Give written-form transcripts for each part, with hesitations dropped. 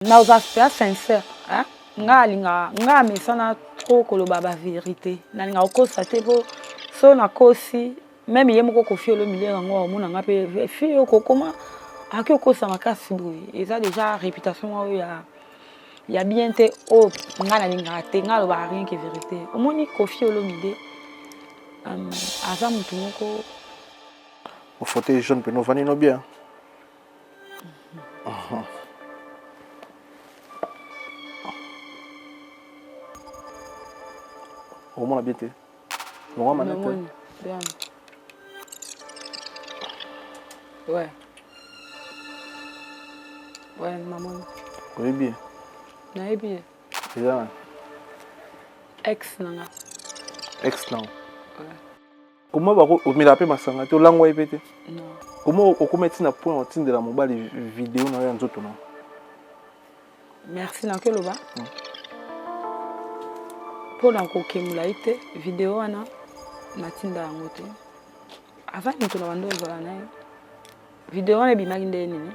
Naza sincère, hein? Nga alingaka, nga amesana trop koloba ba vérité. Nalinga kokosa te po so nakosi meme ye moko Koffi Olomide yango omona nga pe fille oyo kokoma akoki kokosa makasi boye. Eza déjà réputation oyo ya bien te oyo nga nalingaka te. Nga alobaka rien que vérité. Omoni Koffi Olomide aza mutu moko. Au fauteuil jaune pe no vandi no bien. Omona bien te. Longa manette. Bien. Ouais. Ouais, maman. Oyebi. Nayebi. Eza. Ex nanga. Ex nanga. Ouais. Comment bako omela pe masanga te olangwa ye pe te? Non. Comment okoma ti na point otindela mobali video na yo ya nzoto na? Merci na koloba. Mpo na kokemula ye te video wana natinda yango te. Aza moto na bando ozala na ye. Video wana ebimaki nde nini?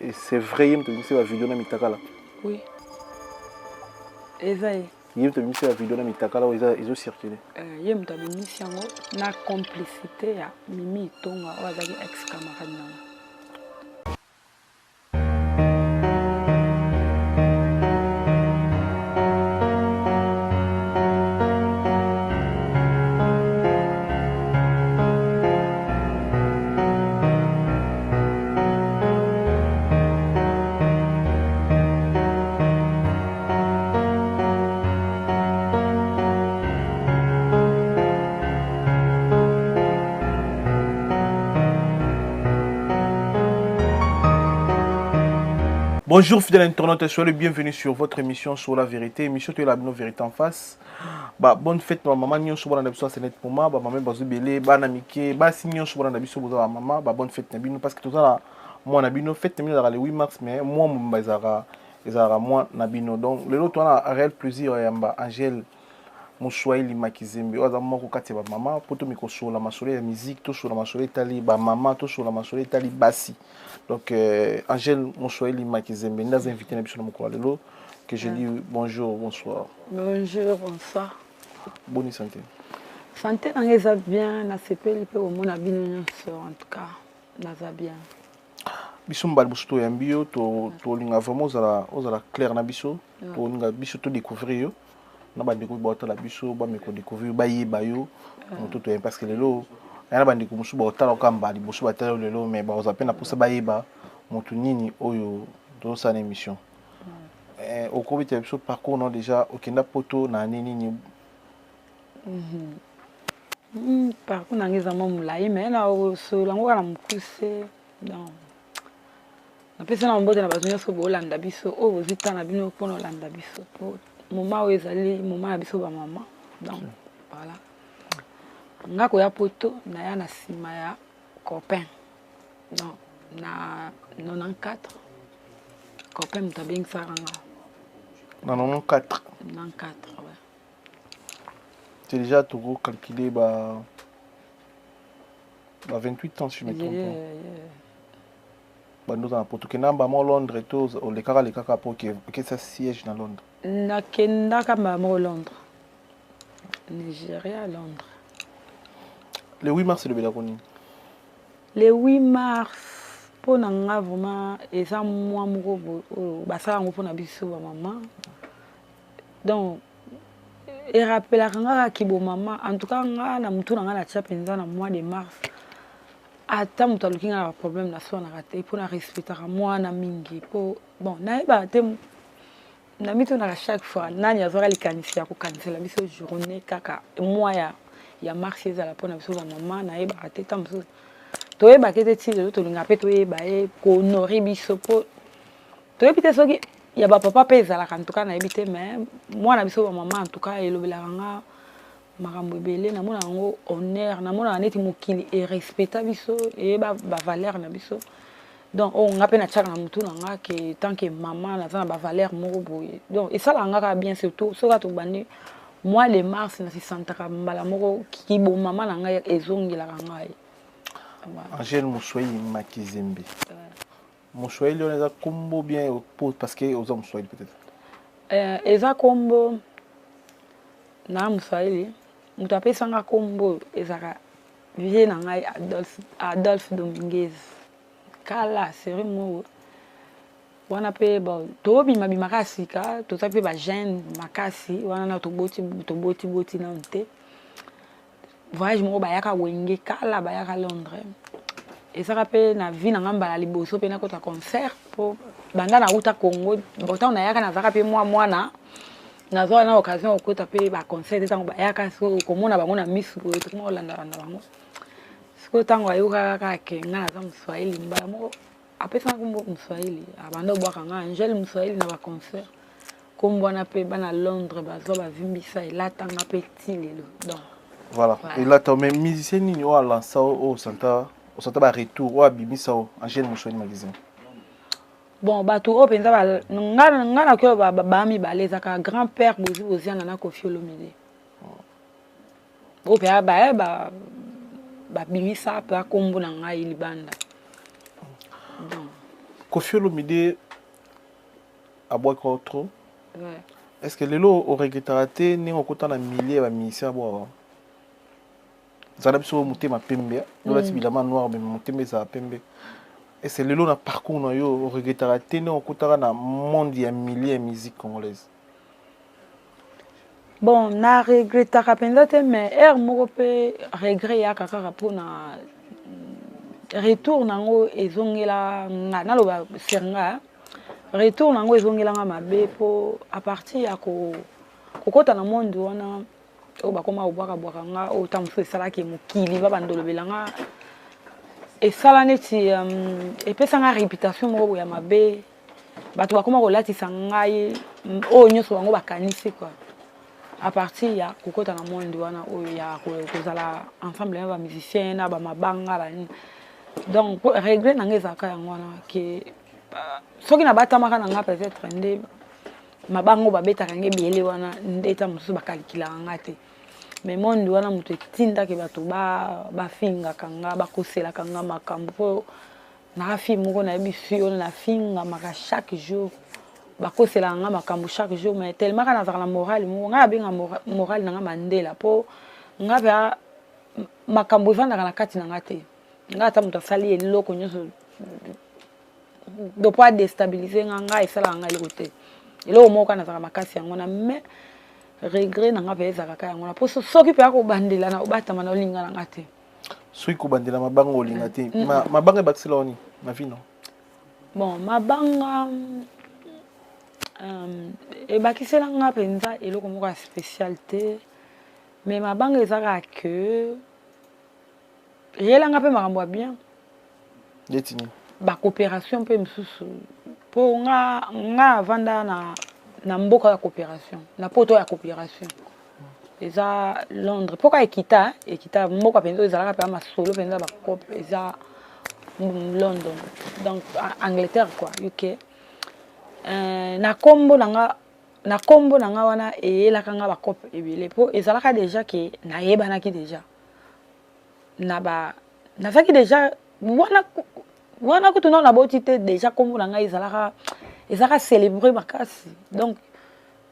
Et c'est vrai ye moto abimisi ba video na mitakala? Oui. Eza ye. Ye moto abimisi ba video na mitakala oyo eza ezo circuler. Ye moto abimisi yango na complicité ya Mimi Itonga oyo azalaki ex camarade na nga. Bonjour fidèles internautes, soyez les bienvenus sur votre émission sur la vérité, émission tu la vérité en face. Ba bonne fête ma maman nyonso bana na biso c'est net pour moi, ba maman bazo belé, bana mike, basi nyonso bana na biso boza ba maman, ba bonne fête na bino parce que toza na mois na bino fête na bino ezalaka le 8 mars mais mois mobimba ezalaka ezalaka mois na bino. Donc lelo toza na réel plaisir ya yamba Angèle Moswahili Makizembe oyo aza moko kati ya ba mama po tomeka kosolola masolo ya musique, tosolola masolo etali ba mama, tosolola masolo etali basi. Donc Angèle Moswahili Makizembe nde aza invité na biso na mokolo ya lelo. Que je dis bonjour, bonsoir. Bonjour, bonsoir. Bonne santé. Santé na ngai eza bien, nasepeli mpe komona bino nyonso en tout cas naza bien. Biso mbala liboso toyambi yo, tolinga vraiment ozala clair na biso, tolinga biso to découvrir yo na bandeko baotala biso bameko découvrir bayeba yo moto toyambi parce que lelo ya na bandeko mosusu baotala oka mbala liboso batala yo lelo mais bakozala mpe na mposa bayeba moto nini oyo tozosala na émission. Okobetela biso parcours non déjà okenda poto na année nini? Parcours na ngai eza mwa molai mais na osolola yango kaka na mokuse. Donc napesi na mbote na bato nyonso bolanda biso oyo bozwi temps na bino mpona olanda biso po moment oyo ezali moment ya biso bamama. Donc voilà, nga koya poto naya na nsima ya copain. Donc na 94 copain moto abengisaka nga. Na 94? 94, ouais. C'est déjà toko calculer ba 28 ans si je me trompe pas. Bando na poto kenda ba mo Londres to olekaka lekaka po ke ke ça siège na Londres. Nakendaka ba mo Londres. Nigeria, Londres. Le 8 mars le bela koni. Le 8 mars po na nga vraiment eza moi moko oyo basala yango pona biso ba maman. Donc erapelaka nga kaka kibo mama. En tout cas nga na mutu na nga na tia penza na mois de mars. Ata mutu aluki nga na ba problème na swanaka te po na respectaka mwana mingi po bon nayebaka te na mitunaka chaque fois nani azwaka likanisi ya kokanisela biso journée kaka mois ya mars ezala mpona biso ba mama. Nayebaka te ta mosusu toyebaka ete ti lelo tolingaka mpe toyeba ye kohonore biso po toyebi te soki ya ba papa mpe ezalaka. En tout cas nayebi te mais mwana biso ba mama en tout cas elobelaka nga makambo ebele. Namonaka yango honneur, namonaka neti mokili erespecta biso eyeba ba valeur na biso. Donc oyo nga mpe natiaka na mutu na nga ke tant que mama naza na ba valeur moko boye. Donc esalaka nga kaka bien, surtout soki tobandi mois de mars nasisantaka mbala moko kibo mama na ngai ezongelaka ngai. Angèle Moswahili Makizembe. Moswahili wana eza kombo bien parce que oza moswahili peut-être? Eza kombo na moswahili. Moto apesanga kombo ezalaka vie na ngai, Adolphe Dominguez. Kala série moko wana mpe, bon, tobimabimaka ya sika, toza mpe bajeune makasi wana na toboti toboti boti nano te. Voyage moko bayaka Wenge kala, bayaka Londres, ezaka mpe na vie na nga mbala liboso mpe nakota concert, mpo banda nauta Congo, ntango nayaka nazalaka mpe mwa mwana, nazwa na occasion okota mpe baconcert te. Ntango bayaka, sikoyo komona bango na misu boye, tokoma kolandalanda bango. Sikoyo ntango ayokaka kaka ke nga naza moswahili, mbala moko apesanga kombo Moswahili. Abanda obwaka nga Angele Moswahili na baconcert. Kombo wana mpe bana Londres bazwa, bavimbisa, elatanga mpe ti lelo, donc. Voilà, elata. Mais musicien nini oyo alansa, oyo osanta baretour, oyo abimisa o Angele Moswahili Magazine? Bon, bato oyo mpenza nga nakoki oyo baa mibale, ezalaka grand père Bozi Boziana na Kofi Olomide, oyo mpe baye babimisa mpe akombo na ngai libanda, donc. Kofi Olomide abwaki o trop. Est ce que lelo oregretaka te ndenge okota na milieu ya bamusicien abwaka? Ezala biso motema pembe, olati bilamba noir, mais motema ezala pembe. Est ce lelo na parcours na yo oregretaka te ndenge okotaka na monde ya milieu ya musique congolaise? Bon, na regretaka mpenza te, mais heure moko mpe regret eyaka kaka mpona retour nango ezongela nga. Naloba sur nga, retour nango ezongelanga mabe, mpo à partir ya kokota na monde wana oyo bakoma kobwakabwaka nga, oyo ntango mosusu esalaki mokili babanda olobela nga, esala neti epesanga réputation moko boye ya mabe. Bato bakoma kolatisa ngai oyo nyonso bango bakanisi, quoi, à partir ya kokota na monde wana oyo ya kozala ensemble na bamusicien na bamabanga banini. Donc regret na ngai ezalaka yango wana, ke soki nabatamaka na nga, peut-être nde mabanga oyo babetaka nge ebele wana nde ta mosusu bakalikilaka nga te. Mais monde wana moto etindaki bato bafingaka nga, bakoselaka nga makambo, mpo naka fille moko nayebi fi oyo nafingamaka chaque jour, bakoselaka nga makambo chaque jour. Mais tellement kaka nazalaka na morale moko, ngai nabenga morale na nga Mandela, mpo nga mpe makambo evandaka na kati na nga te. Nga ata moto asali eloko nyonso do po adéstabiliser nga, ngai esalaka nga eloko te. Eloko moko kaka nazalaka makasi yango wana. Mais regret na nga mpe ezalaka kaka yango wana, mpo soki mpe akobandela na obatama na olinga na nga te. Soki kobandela mabanga olinga te, mabanga ebakisela wani na vie no? Bon, mabanga ebakisela nga mpenza eloko moko ya spécial te, mais mabanga eza kaka ke eyelanga mpe makambo ya bien. Neti nini? Bacoopération mpe mosusu, mpo nga avanda na mboka ya coopération, na poto ya coopération, eza Londres, mpo ka ekita mboka mpenza oyo ezalaka mpenza masolo mpenza bacope, eza London, donc Angleterre quoi, UK. Na nkombo na nga wana eyelaka nga bacope ebele, mpo ezalaka déjà ke nayebanaki déjà na ba nazalaki déjà wana wana kutu nano naboti te. Déjà nkombo na ngai ezalaka célébré makasi, donc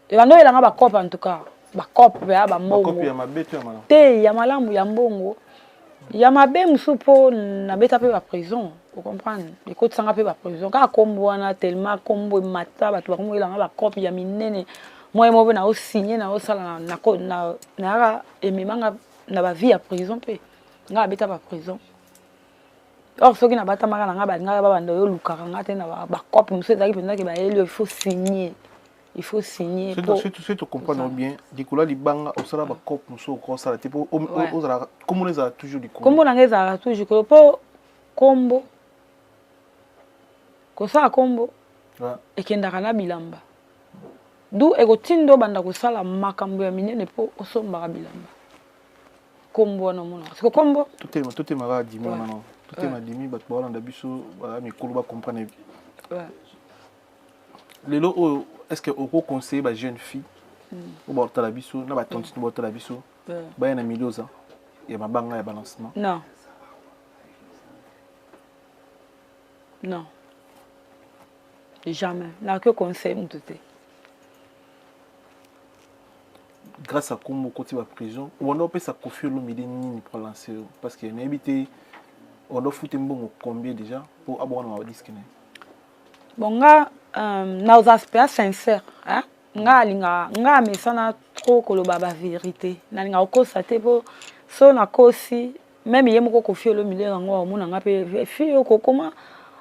ebanda oyelanga bacope, en tout cas bacope ya bambongo. Bakope ya mabe to ya malamu? Te, ya malamu, ya mbongo. Ya mabe mosusu, mpo nabeta mpe baprison, ocomprendre, ekotisanga mpe baprison kaka nkombo wana. Tellement nkombo emata, bato bakomoyelanga bacope ya minene. Moye moko mpe naosigne, naosala, nayaka ememanga na bavie ya prison mpe ngai abeta baprison. Or soki nabatamaka na ngai, balingaka babanda oyo olukaka nga te na bacope mosusu ezalaki mpenzaki bayeli, il faut signer, il faut signer. Soki tocomprendre bien, likolo ya libanga osala bacope mosusu okosala te, mpo ozalaka komona ezala toujours likolo. Kombo na ngai ezalaka toujours likolo, mpo kombo, kosala kombo ekendaka na bilamba, du ekotinda obanda kosala makambo ya minene mpo osombaka bilamba. Kombo wana omonaka siko kombo. Totemaka dimi wana, no totema dimi, bato baolanda biso baya mikolo bacomprendre. Lelo oyo, est ce que okoconseille bajeune fille oyo baotala biso na batantine baotala biso baya na milieu oza ya mabanga ya balancement? Non. Jamais nakoki conseil motu te. Grâce à kombo okoti ba prison, obanda opesa Koffi Olomide nini pour lancer yo? Parce que nayebi te obanda ofute mbongo combien déjà po abwaka na ba disque na ye. Bon, nga naza mpenza sincère, hein? Nga alingaka nga amesana trop koloba ba vérité. Nalingaka kokosa te, mpo so nakosi, même ye moko Koffi Olomide yango amona nga mpe fille oyo kokoma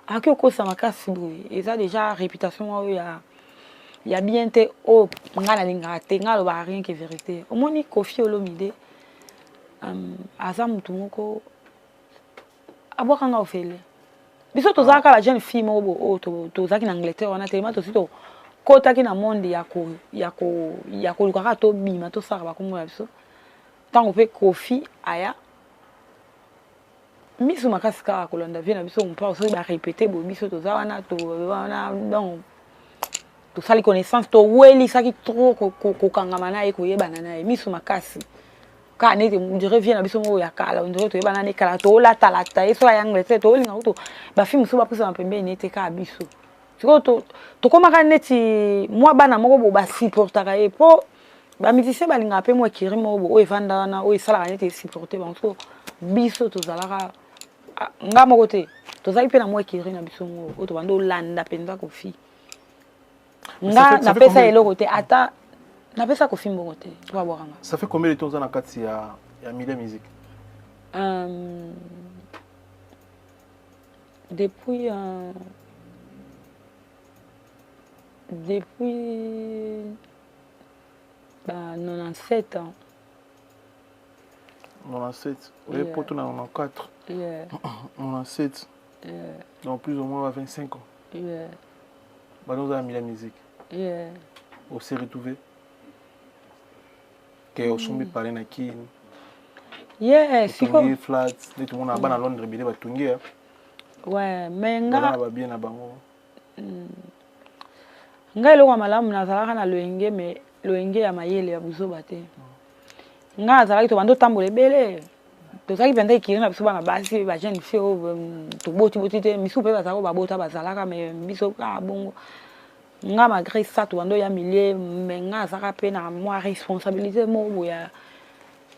akoki kokosa makasi boye. Eza déjà réputation oyo ya bien te, oyo nga nalingaka te. Nga alobaka rien que vérité. Omoni, Koffi Olomide aza motu moko abwakanga ofele. Biso tozalaka ba jeune fille moko boye oyo tozalaki na Angleterre wana, telema tosi tokɔtaki na monde ya koluka kaka tobima, tosalaka bakombo na biso. Ntango mpe Koffi aya miso makasi kaka kolanda vie na biso mpa, soki barépété boye, biso toza wana, wana. Donc tosali connaissance, towelisaki trop kokangama na ye, koyebana na ye miso makasi kaka neti on dirait vie na biso moko ya kala, on dirait toyebana ne kala, tolatalata ye. Soki aya Angleterre, tolinga kutu bafilles mosusu bapusana pembeni ete kaka biso. Sikoyo tokomaka neti mwa bana moko bo basupportaka ye, mpo bamusicien balingaka mpe mwa ekiri moko bo oyo evanda wana, oyo esalaka neti esupporte bango. Siko biso tozalaka, nga moko te, tozalaki mpe na mwa ekiri na biso moko oyo tobanda olanda mpenza Koffi. Nga napesa eloko te, ata napesa Koffi mbongo te po abwakanga. Ça fait combien de temps oza na kati ya milieu musique? Depuis ba 97 ans. 97, oye poto na 94? Yeah. 97. Yeah. Donc plus ou moins 25 ans. Yeah. Bano oza na milieu musique. Yeah. Ose retrouvé ke osombi palais na Kini? Yeah, siko otongi flat neti omona bana Londres ebele batongi ya. Ouais, mais nga baza na babien na bango. Ngai eloko ya malamu, nazalaka na loyenge, mais loyenge ya mayele, ya buzoba te. Ngai azalaki, tobanda otambola ebele, tozalaki mpenza ekiri na biso bana basi, bajeune fille oyo tobotiboti te. Misusu mpe bazalaka oyo babota bazalaka, mais biso kaka bongo. Nga malgré ça tobanda oya milieu, mais nga azalaka mpe na mwa responsabilité moko boye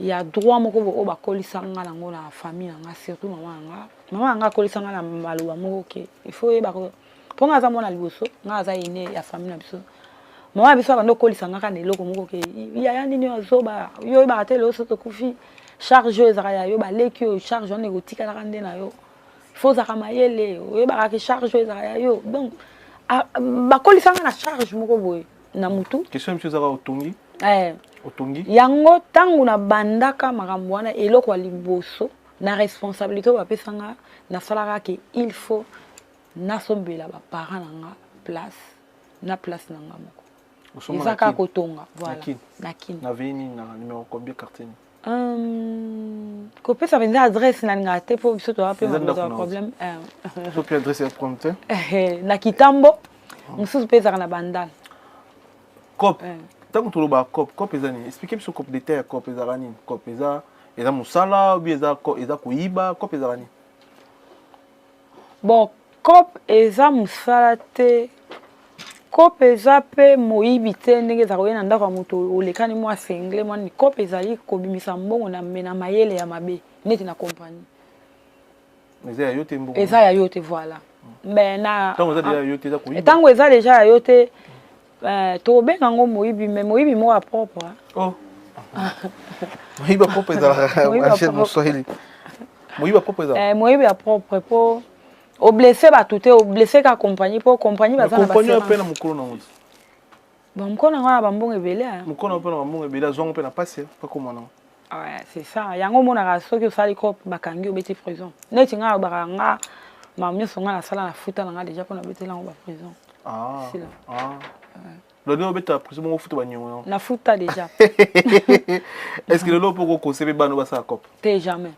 ya droit moko boye oyo bakolisa nga nango na famille na nga, surtout mama na nga. Mama na nga akolisa nga na maloba moko ke il faut oyeba, mpo nga aza mwana liboso, nga aza aîné ya famille na biso. Mama na biso abanda okolisa nga kaka na eloko moko ke yaya nini oyo azoba yo, oyebaka te lelo so tokufi, charge oyo ezalaka ya yo, baleki oyo, charge wana ekotikalaka nde na yo. Faut ozalaka mayele, oyebaka ke charge oyo ezalaka ya yo. Donc bakolisa nga na charge moko boye na mutu. Question biso ezaka otongi? Eh. Otongi? Yango ntango nabandaka makambo wana, eloko ya liboso na responsabilité oyo bapesanga, nasalaka ke il faut nasombela baparent na nga place na place na nga moko. Eza kaka kotonga, voilà, na Kini. Na veni na numéro combien, quartier ni? Kopesa mpenza adresse nalingaka te, mpo biso toza mpe problème. Soki adresse ya problème te. Na Kitambo, mosusu mpe ezalaka na Bandala. Cop, ntango tolobaka cop, cop eza nini? Explique biso cop, détail ya cop ezalaka nini? Cop eza mosala ou bien eza koyiba? Cop ezalaka nini? Bon, cop eza mosala te, cop eza mpe moyibi te. Ndenge ezala koye na ndako ya moto, olekani mwa sengle mwa nini. Cop ezali kobimisa mbongo na me na mayele ya mabe, neti na compagnie. Eza ya yo te mbongo. Eza ya yo te, voilà. Mais na ntango eza déjà ya yo te, eza koyiba. Ntango eza déjà ya yo te, tokobenga yango moyibi, mais moyibi moko ya propre. Oh, moyibi ya propre ezalaka moswahili, moyibi ya propre ezalaka. Moyibi ya propre, mpo oblesse bato te, oblesse ka compagnie, mpo compagnie baza na compagnie mpe na mokolo nango. Bon, mokolo nango na bambongo ebele. Mokolo mpe na bambongo ebele, azwango mpe na pasi pakoma nango. Ouais, c'est ça. Yango omonaka soki osali cop, bakangi, obeti prison. Neti ngai alobaka, nga makambo nyonso ngai nasala na futa na ngai déjà mpo nabetela yango baprison. Ah, ah. Lelo obeta prison bongo ofuta baniongo yango? Nafuta déjà. Est ce que lelo mpo okokose mpe bana basala cop? Te, jamais.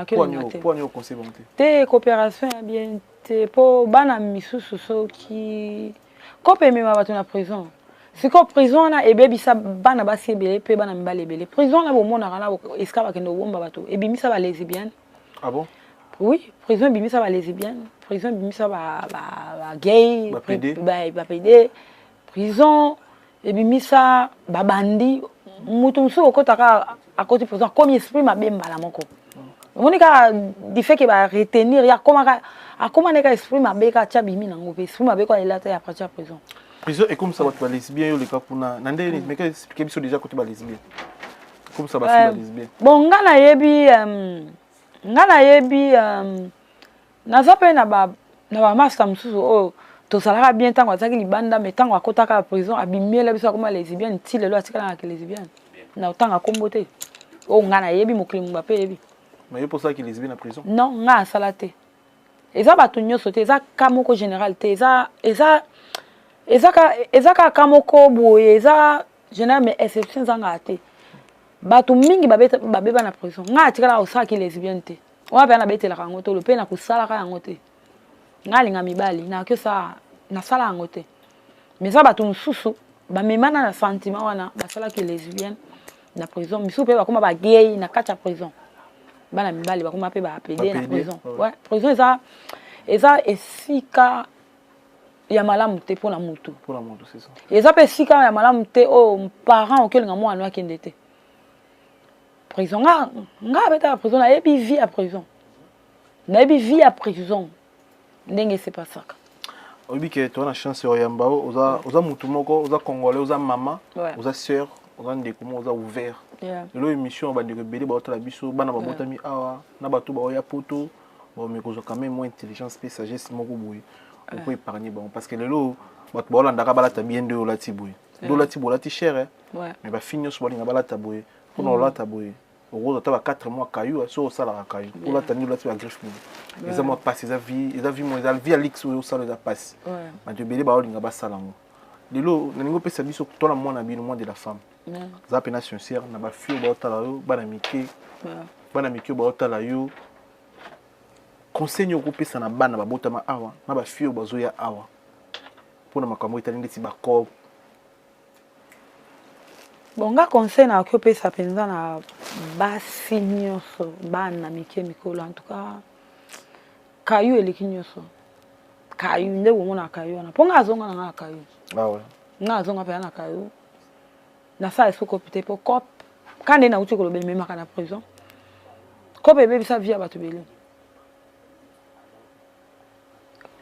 Po ani okose bango te? Te, coopération ya bien te, mpo bana misusu soki cop emema bato na prison. Sikoyo prison wana ebebisa bana basi ebele mpe bana mibali ebele. Prison wana bomonaka na esika bakende kobomba bato, ebimisa balesbienne. Ah bon? Oui, prison ebimisa balesbienne. Prison ebimisa bagay, bapédé. Prison ebimisa babandi. Moto mosusu okotaka, akoti prison, akomi esprit mabe mbala moko. Omoni kaka du fait ke baretenir ye, akomaka, akoma nde kaka esprit mabe, kaka tia bimi nango mpe esprit mabe kwa elata ya partir ya prison. Prison ekomisa bato balesbien. Yo oleka kuna na nde meka expliquer biso déjà côté balesbien, ekomisa bafille balesbien. Bon, nga nayebi, naza mpe na bamaster mosusu oyo tozalaka bien ntango azalaki libanda, mais ntango akotaka ya prison, abimiela biso, akoma lesbienne. Ti lelo atikalaka lesbienne. Na otanga kombo te, oyo nga nayebi, mokili mobimba mpe yebi. Mais yo mpo osalaki lesbien na prison? Non, nga asala te. Eza bato nyonso te, eza ka moko général te, eza kaka ka moko boye, eza général, mais exception ezangaka te. Bato mingi babeba na prison. Ngai atikala kosalaki lesbienne te. Wana mpe nabetelaka yango tolo mpe nakosalaka yango te. Ngai alinga mibali, nakoki osala, nasala yango te. Mais eza bato mosusu bamemana na sentiment wana, basalaki lesbienne na prison. Misusu mpe bakóma bagay na kati ya prison. Bana mibali bakóma mpe bapédé na prison. Ouais, prison eza esika ya malamu te mpona motu. Eza mpe esika ya malamu te oyo parent oki olinga mwana akende te prison. Nga abetaka prison, nayebi vie ya prison, nayebi vie ya prison ndenge esepasaka. Oyebi ke toza na chance ya oyamba o oza mutu moko, oza Congolais, oza mama, oza sœur, oza ndeko moko, oza ouvert. Lelo émission, bandeko ebele baotala biso, bana babotami awa na bato baoya Poto, baomi kozwa quand même mwa intelligence mpe sagesse moko boye oko épargne bango, parce que lelo bato baolandaka balata bien. Nde olati boye, nde olati boye, olati cher, mais bafille nyonso balinga balata boye. Mpona olata boye, okozwa ata ba 4 mois kayu. So osalaka kayu, olata nde olati bagriffe boye, eza mwa pasi. Eza vie, eza vie mo, eza vie ya luxe oyo osala, eza pasi. Bato ebele baolinga basala yango. Lelo nalingi opesa biso tona mwana bino, mois de la femme. Eza mpena sincère na bafille oyo baotala yo, bana mike, bana mike oyo baotala yo. Conseil nini okopesa na bana babotama awa, na bafille oyo bazoya awa, mpona makambo etali ndeti bacoop? Bon, nga conseil nakoki opesa mpenza na basi nyonso, bana mike, mikolo, en tout cas kayu eleki nyonso. Kayu nde bomona kayu wana, mpo nga azonga na nga na kayu. Ah ouais. Nga azonga mpenza na kayu, nasala esu coop te, mpo coop ka nde nauti koloba, ememaka na prison. Coop ebebisa vie ya bato ebele.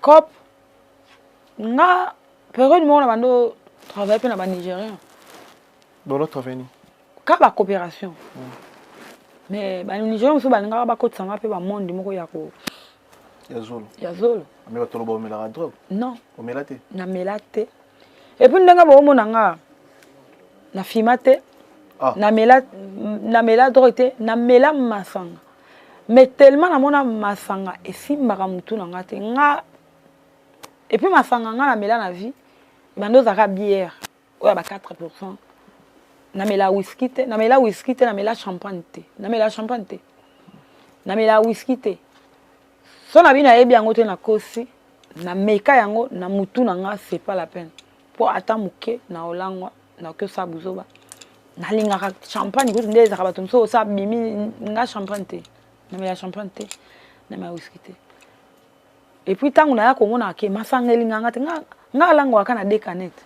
Coop, nga période moko na bando travaille mpe na banigérien. Bolo travaille? Ka bacoopération, mais banigérien mosusu balingaka bakotisanga mpe bamonde moko ya ko Ya zolo. Ya zolo. Mais bato loba omelaka drogue. Non. Omela te? Namela te. Et puis ndenge boomona nga, nafima te. Ah. Namela drogue te, namela masanga, mais tellement namona masanga esimbaka motu na nga te. Nga et puis masanga nga namela na vie ebanda ozalaka bière oyo ya ba 4. Namela whisky te, namela whisky te, namela champagne te, namela champagne te, namela whisky te. So na bino nayebi yango te, nakosi. Nameka yango na mutu na nga, c'est pas la peine, mpo ata moke na olangwa, nakoki osala buzoba. Nalingaka champagne kutu nde ezalaka bato mosusu osala bimi. Nga champagne te, namela champagne te, namela whisky te. Et puis ntango naya komona ke masanga elinganga te, nga alangwaka na deux canettes.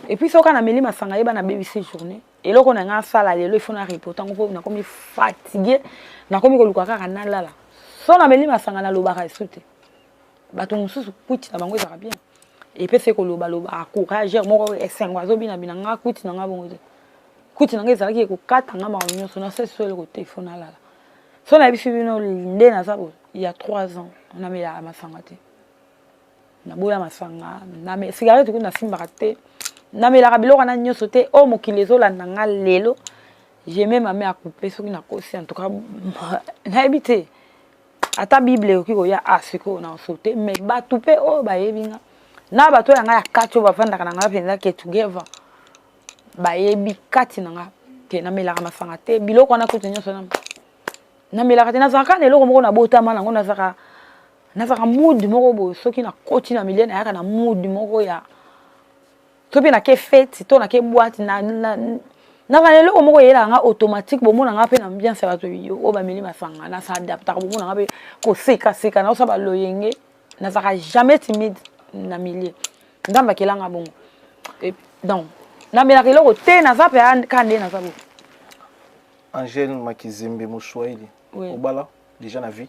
Et puis soki nameli masanga, yeba nabebisi journée. Eloko na nga asala lelo, ifo na reporter yango, mpo nakomi fatigue, nakomi koluka kaka nalala. So nameli masanga, nalobaka esu te. Bato mosusu kwiti na bango ezalaka bien, epesi kolobaloba, courage moko, esengo, azobinabina. Nga kwiti na nga bongo te. Kwiti na nga ezalaki ekokata nga makambo nyonso, nasali so eloko te, ifo nalala. So nayebisi bino nde naza boye, ya 3 ans namelaka masanga te, naboya masanga, cigarette kutu nasimbaka te, namelaka biloko wana nyonso te. Oyo mokili ezolanda nga lelo, je mets ma main à couper soki nakosi. En tout cas nayebi te ata Bible ekoki koya a sikoyo na osote, mais bato mpe oyo bayebi nga, na bato oyo ya nga ya kati, oyo bavandaka na nga mpenza ke together, bayebi kati na nga te namelaka masanga te. Biloko wana kutu nyonso namelaka te. Nazalaka na eloko moko nabotama nango, nazalaka mood moko boye. Soki nakoti na milieu, nayaka na mood moko ya, so mpe nake fête to nake boîte. Naka na eloko moko eyelaka nga automatique, bomona nga mpe na ambiance ya bato oyo bameli masanga, nas'adaptaka. Bomona nga mpe kosekaseka, naosala baloyenge, nazalaka jamais timide na milieu. Nzambe akelanga bongo. Donc namelaka eloko te, naza mpe ka nde naza bongo. Angèle Makizembe Moswahili. Oui. Obala déjà na vie?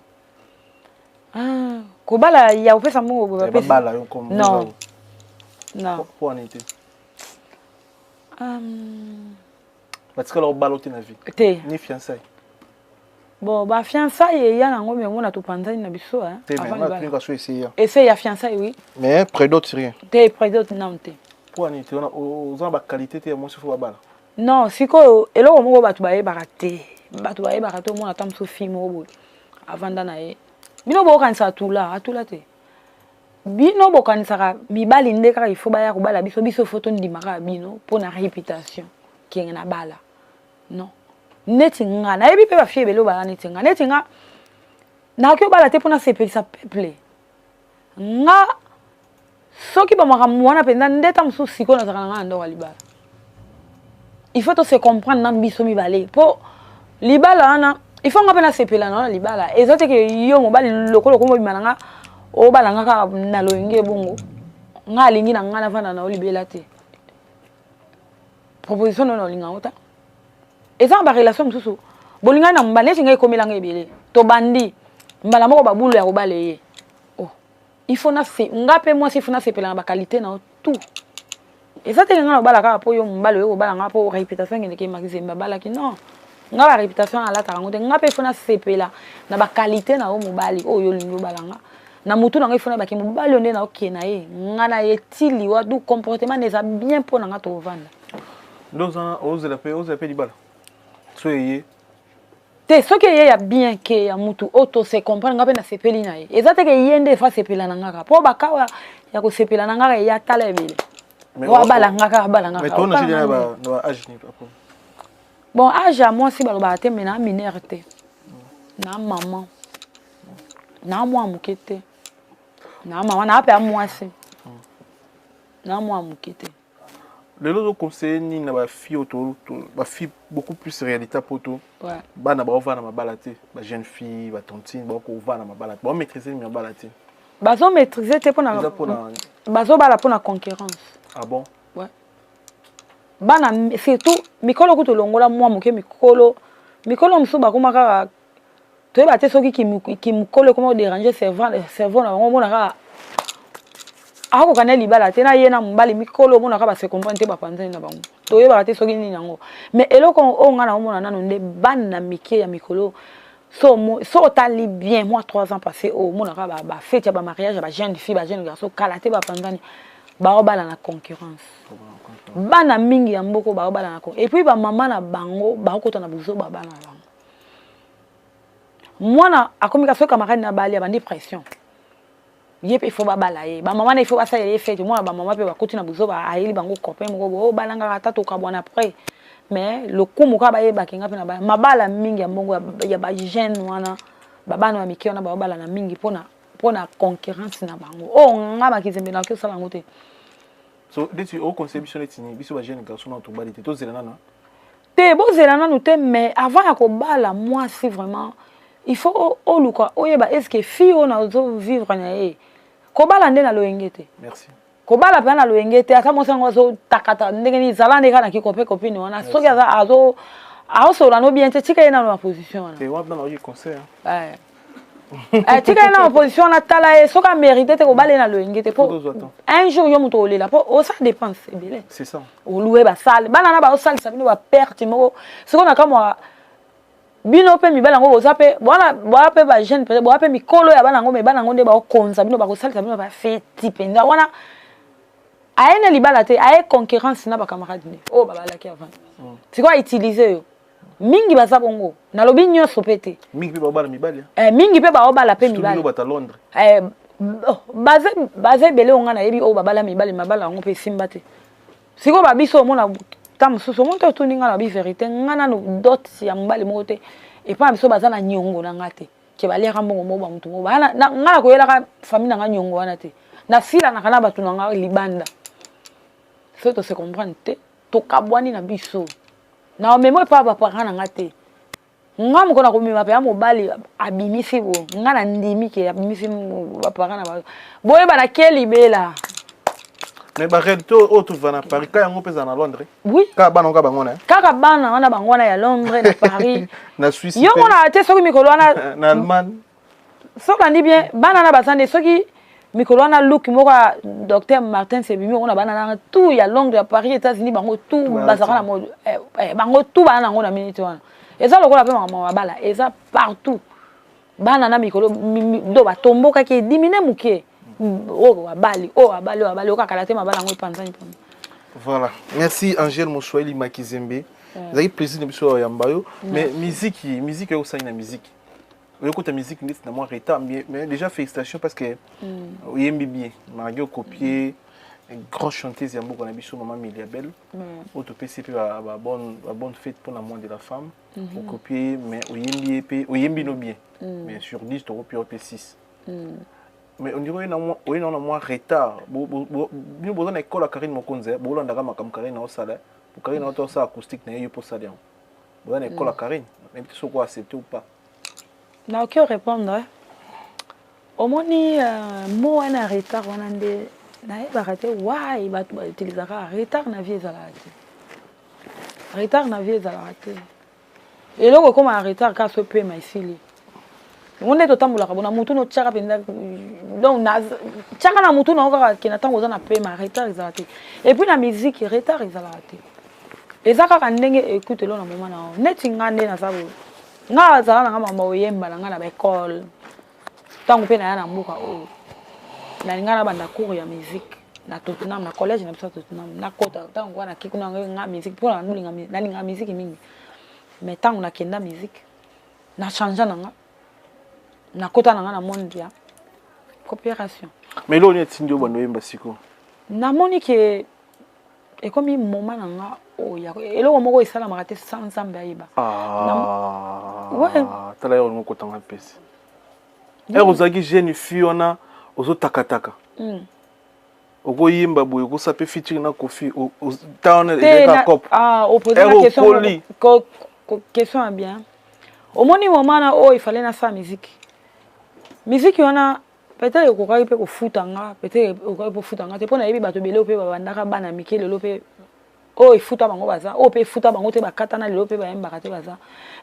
Ah, kobala ya kopesa mbongo? Eh, babala yo comme? Non, non. Po wana te? Batikala obala te na vie? Te. Ni fiançailles? Bon, bafiançailles eya nango, mais omona topanzani na biso. Te, mais nga tunika so essayer. Essaye ya fiançailles, oui. Mais prédot, rien? Te, prédot nanu te. Po wana te? Oza na baqualité te ya mwasi fo babala? Non, sikoyo eloko moko bato bayebaka te, bato bayebaka te, omona ata mosusu fille moko boye avanda na ye, bino bokokanisa atula, atula te. Bino bokanisaka mibali nde kaka ifo baya kobala biso, biso fo tondima kaka bino mpo na réputation kenge na bala. Non, neti nga nayebi mpe bafille ebele obala neti nga. Neti nga nakoki obala te mpo nasepelisa peuple. Nga soki bamakambo wana mpenza nde ta mosusu sikoyo nazalaka na nga na ndako ya libala, il faut tose comprendre nanu biso mibale mpo libala wana il faut nga mpe nasepela na wana. Libala eza te ke yo mobali lokolo okoma obima na nga, obala nga kaka na loyenge bongo. Nga alingi na nga navanda na yo libela te. Proposition nono olinga yango ta, eza na barelation mosusu bolingani na mobali. Neti ngai ekomelanga ebele, tobandi mbala moko babulu ya kobala ye. Oh, il faut nase nga mpe mwasi, il faut nasepela na baqualité na yo tout. Eza te nga na obala kaka mpo yo mobali oyo kobala nga mpo réputation ekendeke Makizembe abalaki. Non, nga baréputation alataka yango te. Nga mpe il faut nasepela na baqualité na yo mobali oyo olingi obala nga. Na mutu na ngai, il faut nayebaki mobali oyo nde naokee na ye, nga na ye ti liwa, du comportement nde eza bien mpo na nga tovanda. Nde ozela mpe libala so eye? Te, soki eye ya bien ke ya mutu oyo tose comprendre, nga mpe nasepeli na ye. Eza te ke ye nde efa sepela na ngaka mpo bakawa ya kosepela na ngaka eya tala ebele oyo abala nga kaka, abala nga. Bon, âge ya mwasi balobaka te, mais na mineure te, na mama na mwa moke te, na mama na mpe ya mwasi na mwa moke te. Lelo ozoconseille nini na bafille oyo, bafille beaucoup plus réalité poto, bana baovanda mabala te, bajeune fille, batontine bakovanda mabala te, baomaîtrise nini mabala te? Bazomaîtrise te mpona bazobala mpona concurrence. Ah bon? Ouais. Bana surtout mikolo kutu olongola mwa moke, mikolo, mikolo mosusu bakoma kaka toyeba te soki kimokolo ekoma kodéranger cerveau na bango. Omona kaka akoka na libala te na ye na mobali mikolo, omonaka base comprendre te, bapanzani na bango, toyebaka te soki nini yango. Mais eloko oyo ngai naomona nano nde bana mike ya mikolo, so otali bien mwa 3 ans passé oyo, omonaka bafete ya bamariage ya bajeune fille, bajeune garçon, kala te bapanzani, baobala na concurrence. Bana mingi ya mboka baobala na, et puis bamama na bango baokota na buzoba bana na bango. Mwana akomi ka soki camarade na bali, abandi pression, ye mpe ifo babala ye, bamama na ifo basalela ye fete. Mwana bamama mpe bakoti na buzoba, ayeli bango copain moko boye, obalangaka ata tokabwana après, mais lokumu kaka bayebaki nga mpe na bala. Mabala mingi ya mbongo ya bajeune wana, babana ya mike wana baobala na mingi mpona concurrence na bango. Oyo nga Makizembe nakoki osala yango te. So neti oconseille biso neti nini, biso bajeune garçon na tobali te, tozela nano? Te, bozela nanu te, mais avant ya kobala mwasi, vraiment il faut oluka oyeba est ce que fille oyo nazovivre na ye, kobala nde na loyenge te. Merci. Kobala mpenza na loyenge te. Ata mwasi yango azotakata ndenge nini, zala nde kaka na kikope copine wana. Soki aza azo aosolola no bien te, tika ye nano na position wana. Te, wana nayoki conseil. Tika ye na position wana, tala ye soki amérite te. Kobala ye na loyenge te, po un jour yo moto olela, mpo osala dépense ebele. C'est ça. Olue basale bana na baosalisa bino baperte moko. Sikoyo na kamwa bino mpe mibali yango boza mpe bwana, boya mpe bajeune, peut boya mpe mikolo ya bana yango, mais bana yango nde baokonza bino, bakosalisa bino bafeti mpenza wana. Aye na libala te, aye concurrence na bacamarade nde oyo babalaki avant. Sikoyo autilize yo mingi, baza bongo. Nalobi nyonso mpe te. Mingi mpe baobala mibali. Eh, mingi mpe baobala mpe mibali. Bata Londres. Eh, baza, baza ebele oyo ngai nayebi oyo babala mibali, mabala yango mpe esimba te. Sikoyo babiso omona ta mosusu omoni te, otuni ngai na bi vérité, ngai nano dot ya mobali moko te epai na biso baza na niongo na ngai te, ke baliaka mbongo moko bamutu moko. Ngai nakoyelaka famille na ngai niongo wana te, nasilanaka na bato na ngai libanda. Soki tose comprendre te, tokabwani na biso. Na omema epa baparent na nga te. Nga moko na komema mpe ya mobali abimisi bo nga na ndimi ke abimisi baparent na bango, boyeba na ke libela. Mais baréalité oyo tova na Paris, ka yango mpe eza na Londres? Oui. Kaka bana kaka bango na Kaka bana wana, bango wana ya Londres, na Paris. Na Suisse. Yo mona te soki mikolo wana Na Allemagne. Soki olandi bien, bana na baza nde soki mikolo wana look moko ya docteur Martin sebimi yango na bana nanga tout ya Londres, ya Paris, États-Unis, bango tout bazalaka na bango tout bana nango na minute wana. Eza lokola mpe makambo mabala eza partout. Bana na mikolo do batombokaki, edimine moke, oyo babali, oyo babali, oyo babali, okakala te, mabala yango epanzani mpona. Voilà, merci Angèle Moswahili Makizembe. Ezalaki plaisir na biso ya yamba yo. Mais musique oyo osali na musique, oyokota musique ndeti na mwa retard, mais déjà félicitations, parce que oyembi bien malgré ocopier grand chanteuse ya mboka na biso, mama Mbilia Bel, oyo topesi mpe babonne fête mpona mois de la femme. Okopie, mais oyembi ye mpe, oyembi no bien, mais sur 10 tokopia yo mpe 6. Mais on dirait oye na mwa retard. Bino boza na ekole ya Karine Mokonzi, bolandaka makambo Karine aosala. Po Karine aota osala acoustique na ye, yo mpo osala yango. Boza na ekole ya Karine, nayebi te soki oaccepte ou pas. Nakoki répondre. Omoni, mo wana retard wana nde nayebaka te why bato bautilisaka retard. Na vie ezalaka te retard, na vie ezalaka te. Eloko ekóma na retard kaka so pema esili. Yango nde totambolaka bona mutu notiaka mpenza. Donc tiaka na mutu nango kaka ke na ntango oza na pema, retard ezalaka te. Et puis na musique, retard ezalaka te. Eza kaka ndenge écoute elo na moma na yo. Neti nga nde naza boye, nga azala na nga makambo oyemba na nga na baekole. Ntango mpe naya na mboka oyo, nalinga nabanda cours ya musique na Tottenham, na collège na biso ya Tottenham. Nakota ntango wana, nake kuna nga musique mpona nalinga musique mingi. Mais ntango nakenda musique, na change na nga, nakota na nga na monde ya coopération. Mais eloko nini etindi yo bando oyemba sikoyo? Namoni ke ekomi moment na nga oyo eloko moko esalamaka te sans Nzambe ayeba. Ah, tala yo olingo okotanga mpesi ere ozalaki jeune fille wana, ozotakataka, okoyemba boye, okosala mpe featuring na Kofi. Ta wana ezalaka cop. Okoli. Question ya bien. Omoni, moment na oyo ifale nasala musique, musique wana peut-être ekokaki mpe kofuta nga, peut-être ekokaki mpe kofuta nga te, mpo nayebi bato ebele mpe babandaka bana mike, lelo mpe oyo efuta bango baza, oyo mpe efuta bango te, bakatana, lelo mpe bayembaka te baza.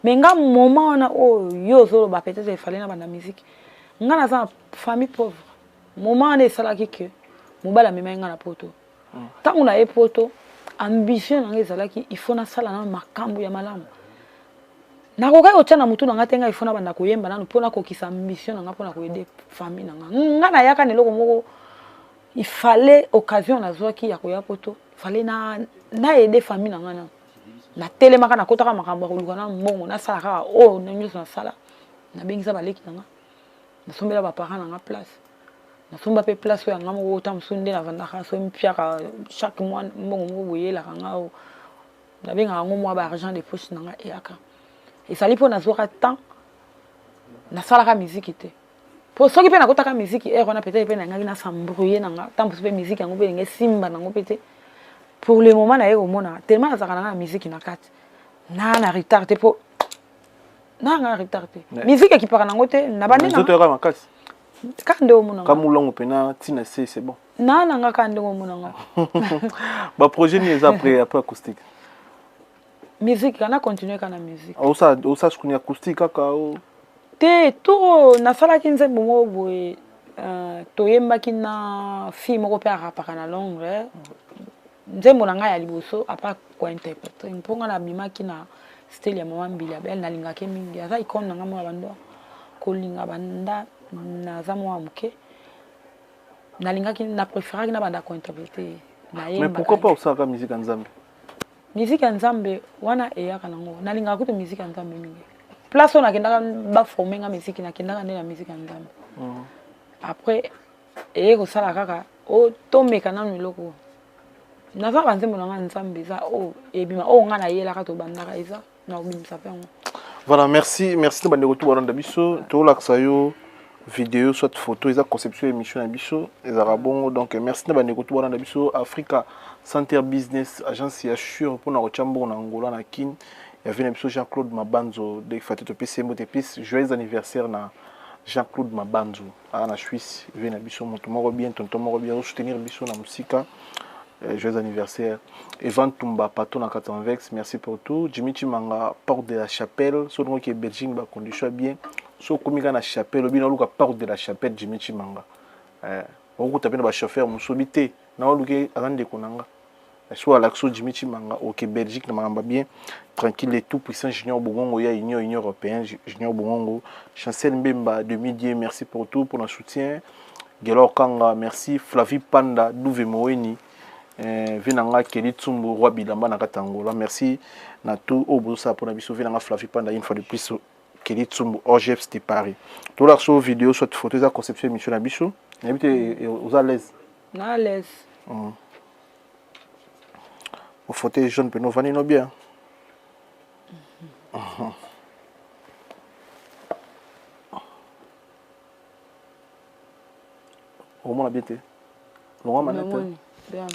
Mais nga, moment wana oyo yo ozoloba peut-être efale na banda musique, nga naza na famille pauvre. Moment wana esalaki ke mobali amemaki nga na Poto. Ntango na ye Poto, ambition na nga ezalaki il faut nasala nano makambo ya malamu. Nakokaki kotia na motu na nga te ngai il faut nabanda koyemba nano mpo nakokisa ambition na nga, mpona koaider famille na nga. Nga nayaka na eloko moko, il fallait, occasion nazwaki ya koya Poto, fallait na naaider famille na nga. Nano natelemaka, nakotaka makambo ya koluka na mbongo, nasala kaka oyo nyonso nasala. Nabengisa baleki na nga, nasombela baparent na nga place, nasomba mpe place oyo ya nga moko. Ta mosusu nde navandaka so mpiaka chaque mois, mbongo moko boyelaka nga oyo nabengaka yango mwa ba argent de poche na nga eyaka. Ezali mpo nazwaka temps nasalaka miziki te, po soki mpe nakotaka miziki ere wana, peut-être mpe nangaki nasambrouye na nga. Ntango mosusu mpe miziki yango mpe ndenge esimba nango mpe te. Pour le moment naye komona tellement nazalaka na nga na miziki na kati na retard te, mpo na nga retard te. Miziki ekipaka nango te na bandi. Nzoto yaka makasi. Kaka nde omona. Kamulongo mpena ntina se, c'est bon. Na nga kaka ndenge omona nga. Baprojet nini eza après acoustique? Musique kana continue kaka na musique. Osala sukuni acoustique kaka o? Te, tour nasalaki nzembo moko boye, toyembaki na fille moko mpe arapaka na Londres. Nzembo na ngai ya liboso apa kointerprete, mpo ngai nabimaki na style ya mama Mbilia Bel. Nalingaki mingi, aza icone na ngai moko ya bando kolinga banda naza mwa moke. Nalingaki, na préféraki na banda kointerprete. Mais pourquoi pas osalaka musique ya Nzambe? Musique ya Nzambe wana eyaka nango. Nalingaka kutu musique ya Nzambe mingi. Place oyo nakendaka baforme nga musique, nakendaka nde na musique ya Nzambe. Après eye kosala kaka o tomeka nanu eloko. Naza banzembo na nga Nzambe eza oyo ebima, oyo nga nayelaka, tobandaka, eza na kobimisa mpe yango. Voilà, merci, merci na bandeko tu balanda biso. Tolakisa yo. Vidéo soit photo, eza conception émission na biso, ezalaka bongo. Donc merci na bandeko to bana na biso Africa Center Business, agence ya sure mpona kotya mbongo na Angola na Kin. Ya vie na biso Jean-Claude Mabanzo, de fate topesi ye mbote, plus joyeux anniversaire na Jean-Claude Mabanzo aa na Suisse. Vie na biso moto moko bien, tonton moko bien, osoutenir biso na mosika. Joyeux anniversaire Evan Tumba, patron na Katanvex, merci pour tout. Jimmy Chimanga, porte de la chapelle, so ndongo ke Belgique ba condition bien, so komi na chapelle obi na luka porte de la chapelle Jimmy Chimanga. Okuta pe na ba chauffeur musobi te, na oluke aza ndeko na nga. So alakso Jimmy Chimanga oke Belgique na makambo bien tranquille et tout puissant. Junior Bongongo ya Union européenne, Junior Bongongo, Chancel Mbemba demi-dieu, merci pour tout, pour notre soutien. Gelor Kanga, merci. Flavie Panda, Douve Moeni, Vinanga Kelly Tsumbu, Roi Bilamba na kati Angola, merci na tout oyo bozosala mpona biso. Vinanga Flavie Panda, une fois de plus Kelly Tsumbu, OGF de Paris. Tolakisa vidéo soit photo, eza conception émission na biso. Nayebi te, oza à l'aise? Na à l'aise. Au fauteuil jaune mpe novandi no bien. Omona bien te, longwa manete. Namoni bien,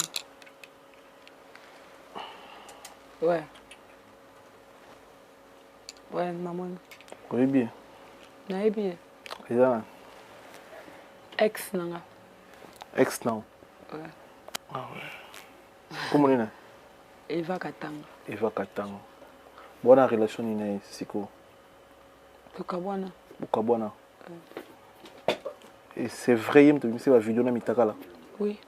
ouais, namoni. Oyebi ye? Nayebi ye. Eza na Ex na nga. Ex nao? Ouais. Ah ouais. Kombo nini? Eva Katanga. Eva Katanga. Bona relation nini na ye sikoyo? Tokabwana. Bokabwana. Et c'est vrai, ye moto abimisi bavideo na mitakala? Oui,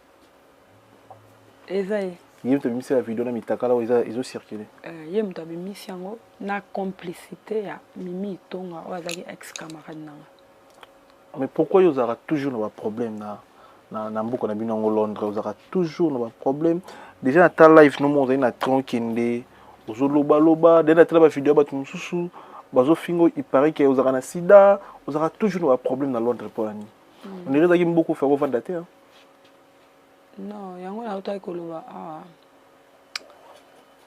eza ye. Ye moto abimisi bavideo na mitakala oyo eza ezocircule? Ye moto abimisi yango na complicité ya Mimi Itonga oyo azalaki ex camarade na nga. Mais pourquoi yo ozalaka toujours na baproblème na mboka na bino yango Londres? Ozalaka toujours na baproblème. Déjà na ta live no mo ozali na train okende, ozolobaloba de na tala bavideo ya bato mosusu bazofinga, il paraît ke ozalaka na sida. Ozalaka toujours na baproblème na Londres, mpo na nini? On dirait ezalaki mboka ofaka ovanda te, hein? Non, yango nautaki koloba awa.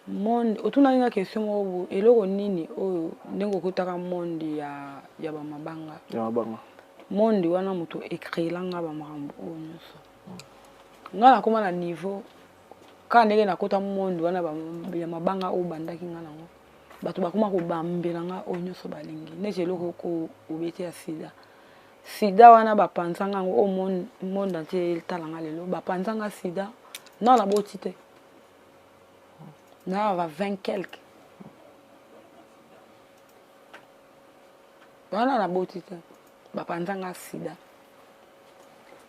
Monde, otunaki nga question moko boye, eloko nini oyo ndenge okotaka monde ya bamabanga. Ya mabanga. Monde wana, moto ecréelanga bamakambo oyo nyonso. Nga nakóma na niveau kaka ndenge nakota monde wana ya mabanga oyo bandaki nga nango, bato bakóma kobambela nga oyo nyonso balingi, neti eloko oko obeti ya sida. Sida wana bapanzanga yango oyo monde entier etalanga lelo. Bapanzanga sida non, naboti te, na ba 20 quelque wana naboti te, bapanzanga sida.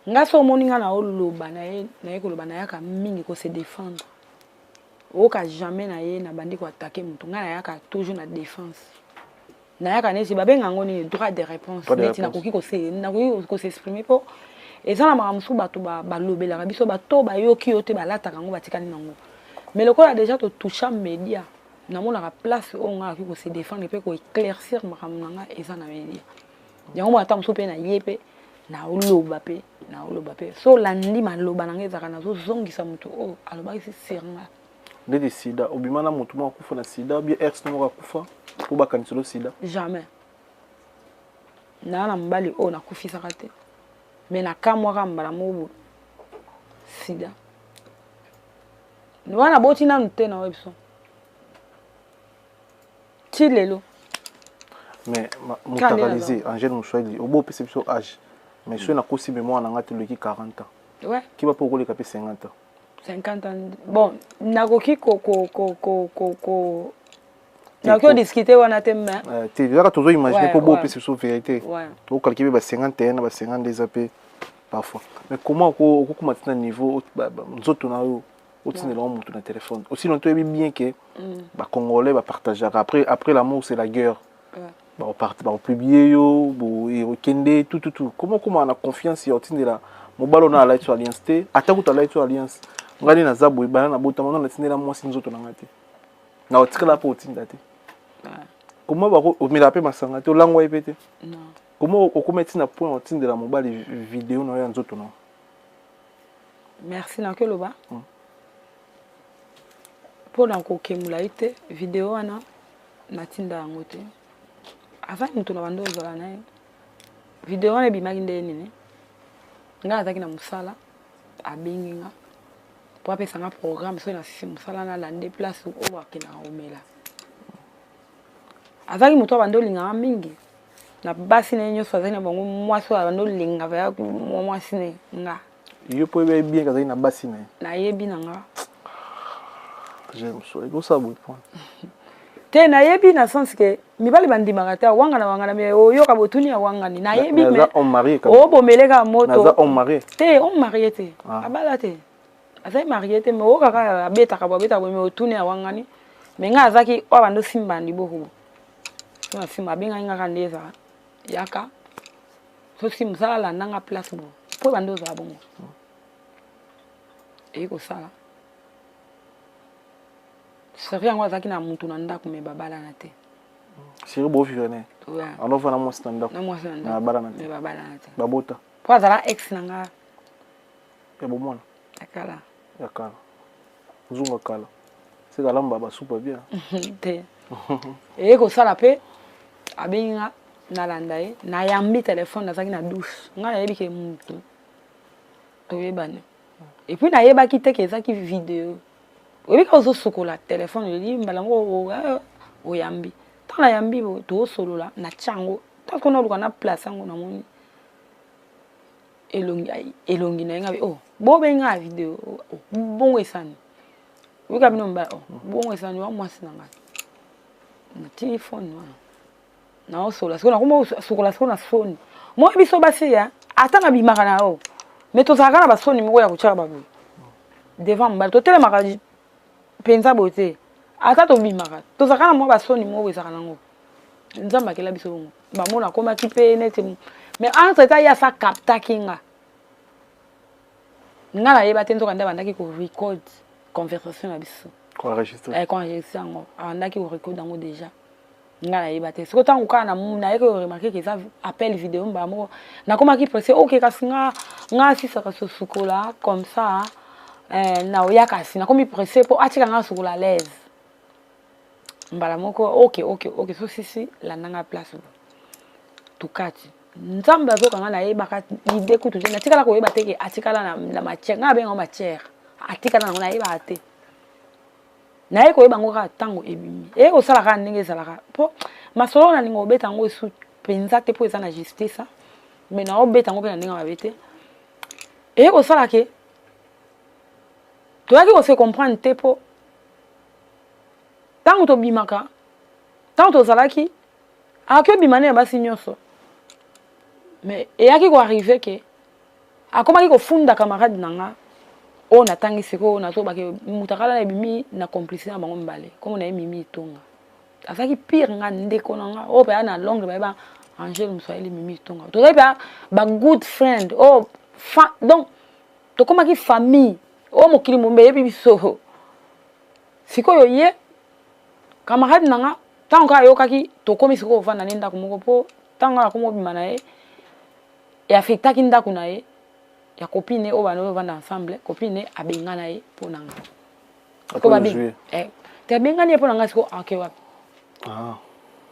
Nga so omoni nga na oloba na ye, naye koloba, nayaka mingi kose défendre. Oyoka jamais na ye nabandi koattaquer moto. Ngai nayaka toujours na défense, nayaka neti babenga yango nini, droit de réponse. Droit de neti réponse. Nakoki kos'exprimer mpo eza na makambo mosusu bato balobelaka biso, bato bayoki yo te, balataka yango, batikali nango. Mais lokola déjà totoucha média, namonaka place oyo ngai akoki kose défendre mpe koéclaircir makambo na ngai eza na média. Yango moko ata mosusu mpe na ye mpe naoloba mpe so olandi maloba na ngai, ezalaka nazozongisa moto oyo alobaki sur nga. Ndeti sida, obima na motu moko akufa na sida, bien ex moko akufa mpo bakaniselo sida? Jamais. Naa na mobali oyo nakufisaka te, mais nakamwaka mbala moko boye sida wana. Boti nanu te na oyo biso ti lelo. Mais motakalize Angèle Moswahili, obo opesa biso âge, mais soki nakosi mémoire na nga te, oleki 40 ans. Ouais. Kiba mpo okoleka mpe 50 ans. 50 ans, bon, nakoki ko ko ko ko ko ko nakoki odiscute wana te, mais Te, ezaka tozoimagine mpo bo opesa biso vérité. Tokokalike mpe ba 51 na ba 52 eza mpe parfois. Mais comment okokoma ti na niveau nzoto na yo otindela ngo motu na téléphone, aussi longtemps toyebi bien ke bacongolais bapartageaka? Après l'amour, c'est la guerre. Bakopublie yo, okende tout tout tout. Comment okóma na confiance ya otindela mobali oyo na alai so alliance te, ata kutu alai so alliance? Ngai nde naza boye, bana na botama no, natindela mwasi nzoto na ngai te, na otikala mpe otinda te. Comment omelaka mpe masanga te, olangwa ye mpe te, comment okóma ti na point otindela mobali video na yo ya nzoto na yo? Merci. Nakoki oloba mpona kokemula ye te. Video wana natinda yango te, aza moto na bando ozala na ye. Video wana ebimaki ndenge nini? Ngai azalaki na mosala, abengi nga po apesa nga programme soki nasisi mosala nalande place oyo bakendaka komela. Azalaki moto abandi olingaka mingi na basi na ye nyonso, azalaki na bango mwasi oyo abandi olinga vaya mwasi na nga. Yo mpo oyebi bien azalaki na basi na ye? Nayebi na nga. J'aime so ekosala boye point. Te, nayebi na sens ke mibali bandimaka te awangana wangana, me oyoka botuni ya wangani, nayebi. Me homme marié. Obomele kaka moto. Naza homme marié. Te, homme marié te. Ah. Abala te, azali marié te, me oyokaka abetaka bo, abetaka bo, me otuni ya wangani. Me ngai azalaki oyo abandi osimba na liboko bo, so na nsima abengaki ngaka nde ezala yaka soki mosala alandanga place bo mpo ebandi ozala bongo. Eye kosala seri yango, azalaki na mutu na ndako, me babalana te. Seri bovivre ne anova na mwasi na ndako? Na mwasi na ndako. Babalana te? Me babalana te. Babota? Mpo azala ex na nga. Ya bomwana? Ya kala. Ya kala, nzunga kala, seka alamba basupa bien. Te, eye kosala mpe abengi nga, nalanda ye, nayambi telefone, nazalaki na douche. Ngai nayebi ke mutu toyebani, et puis nayebaki te ke ezalaki video. Oyebi kaka ozosukola telefone, eli mbala moko oyambi. Ntango nayambi boye, toosolola, natia yango ntango naluka na place yango, namoni elongi, elongi na ye. Ngabi: "Oh, bobenga ya video." "Oh, bongo esani oyika bino mobali." "Oh, bongo esani wa mwasi na ngai." Natiki phone wana, naosola sikoyo, nakoma sukola sikoyo na soni. Moi biso basi ya ata nabimaka na yo, mais tozalaka na basoni moko ya kotiaka baboye devant mobali. Totelemaka mpenza boye te. Ata tobimaka, tozalaka na mwa basoni moko ezalaka nango. Nzambe akela biso bongo. Bamona akomaki mpe neti, mais entre temps ye asa captaki nga. Nga nayeba te, nzoka nde abandaki korecord conversation na biso. Koenregistre. Yango abandaki korecord yango déjà, nga nayeba te. Sikoyo ntango kaka nayeki koremarquer ke eza appel video, mbala moko nakomaki pressé. Ok, kasi nga asisaka sosukola comme ça, na oya, kasi nakomi pressé mpo atika nga asukola à l'aise. Mbala moko: Ok, so sisi landanga place bo." Tukati Nzambe azokanga, nayebaka ide kutu te, natikala koyeba te ke atikala na matière. Ngai abengango matière, atikala nango, nayebaka te. Naye koyeba yango kaka ntango ebimi. Eye kosala kaka ndenge ezalaka, mpo masolo nalinga kobeta yango esu mpenza te, mpo eza na justice, mais naobeta yango mpe na ndenge mabe te. Eye kosala ke toyaki kose comprendre te, mpo ntango tobimaka, ntango tozalaki, akoki obima ne ya basi nyonso, mais eyaki koarriver ke akomaki kofunda camarade na nga oyo natangi sikoyo. Nazobake moto akala na ebimi na complicité na bango mibale. Kombo na ye Mimi Itonga. Azalaki pire nga ndeko na nga oyo mpe na Londres, bayeba Angele Moswahili. Mimi Itonga, tozali mpe ba good friend oyo donc tokomaki famille oyo mokili mombe eyebi biso. Sikoyo ye camarade na nga, ntango kaka ayokaki tokomi sikoyo kovanda ne ndako moko, mpo ntango kaka akomi obima na ye, eaffectaki ndako na ye ya copine oyo bana oyo ovanda ensemble. Copine abengana ye mpo na nga. Te, abengani ye mpo na nga. Sikoyo ake wapi?